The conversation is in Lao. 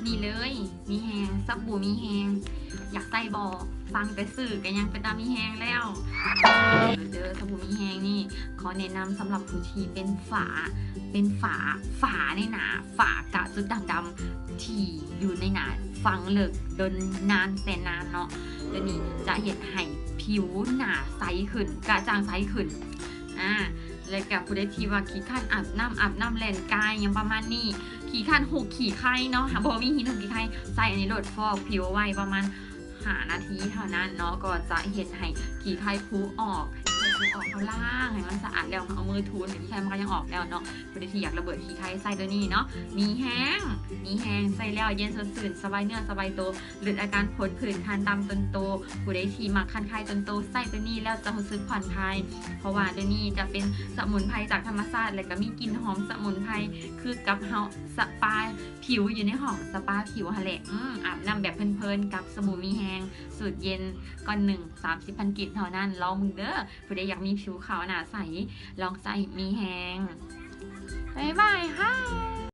ນີ້ເລີຍ ມີແຮງ ສະບູມີແຮງ ຢາກໃຊ້ບໍ່? ຟັງແຕ່ຊື່ກໍຍັງເປັນຕາມີແຮງແລ້ວເດີ. ສະບູມີແຮງນີ້ ຂໍແນະນຳສຳລັບຜູ້ທີ່ເປັນຝາ ເປັນຝາ ຝາໃນໜ້າ ຝາກະຈຸດດ່າງດຳທີ່ຢູ່ໃນໜ້າຝັງເລິກດົນນານແສນນານເນາະ. ໂຕນີ້ຈະເຮັດໃຫ້ຜິວໜ້າໃສຂຶ້ນ ກະຈ່າງໃສຂຶ້ນ. ອາ ແລະກະຜູ້ໃດທີ່ວ່າຂີ້ຄ້ານອາບນ້ຳ ອາບນ້ຳແລ່ນກາຍຫຍັງປະມານນີ້ ຂີ້ຄ້ານຮຸກຂີ້ໄຄເນາະ ບໍ່ມີຂີ້ຮຸກຂີ້ໄຄ ໃຊ້ອັນນີ້ໂລດ ຟອກຜິວໄວ້ປະມານຫ້ານາທີເທົ່ານັ້ນເນາະ ກໍຈະເຮັດໃຫ້ຂີ້ໄຄພຸອອກ ຂີ້ໄຄພຸອອກ ເຮົາລ້າງໃຫ້ມັນສະອາດແລ້ວ ເຮົາເອົາມືຖູ ຂີ້ໄຄມັນກໍຍັງອອກແລ້ວເນາະ. ຜູ້ໃດທີ່ຢາກລະເບີດຂີ້ໄຄໃຊ້ໂຕນີ້ເນາະ ມີແຮງ ມີແຮງ ໃຊ້ແລ້ວເຢັນສົດຊື່ນ ສະບາຍເນື້ອສະບາຍໂຕ ເລີດອາການຜົດຜື່ນ ຄັນຕາມຕົນໂຕ. ຜູ້ໃດທີ່ມັກຄັນຄາຍຕົນໂຕ ໃຊ້ໂຕນີ້ແລ້ວຈະຮູ້ສຶກຜ່ອນຄາຍ ເພາະວ່າໂຕນີ້ຈະເປັນສະໝຸນໄພຈາກທຳມະຊາດ ແລະກະມີກິ່ນຫອມສະໝຸນໄພ ຄືກັບເຮົາສະປາຜິວຢູ່ໃນຫ້ອງສະປາຜິວຫັ້ນແຫຼະ. ອືມ ອາບນ້ຳແບບເພີນໆ ກັບສະບູມີແຮງສູດເຢັນ ກ້ອນໜຶ່ງ ສາມສິບພັນກີບເທົ່ານັ້ນ. ລອງເບິ່ງເດີ ຜູ້ໃດຢາກມີຜິວຂາວໜ້າໃສ ລອງໃຊ້ມີແຮງ. ບາຍບາຍ ຮາ.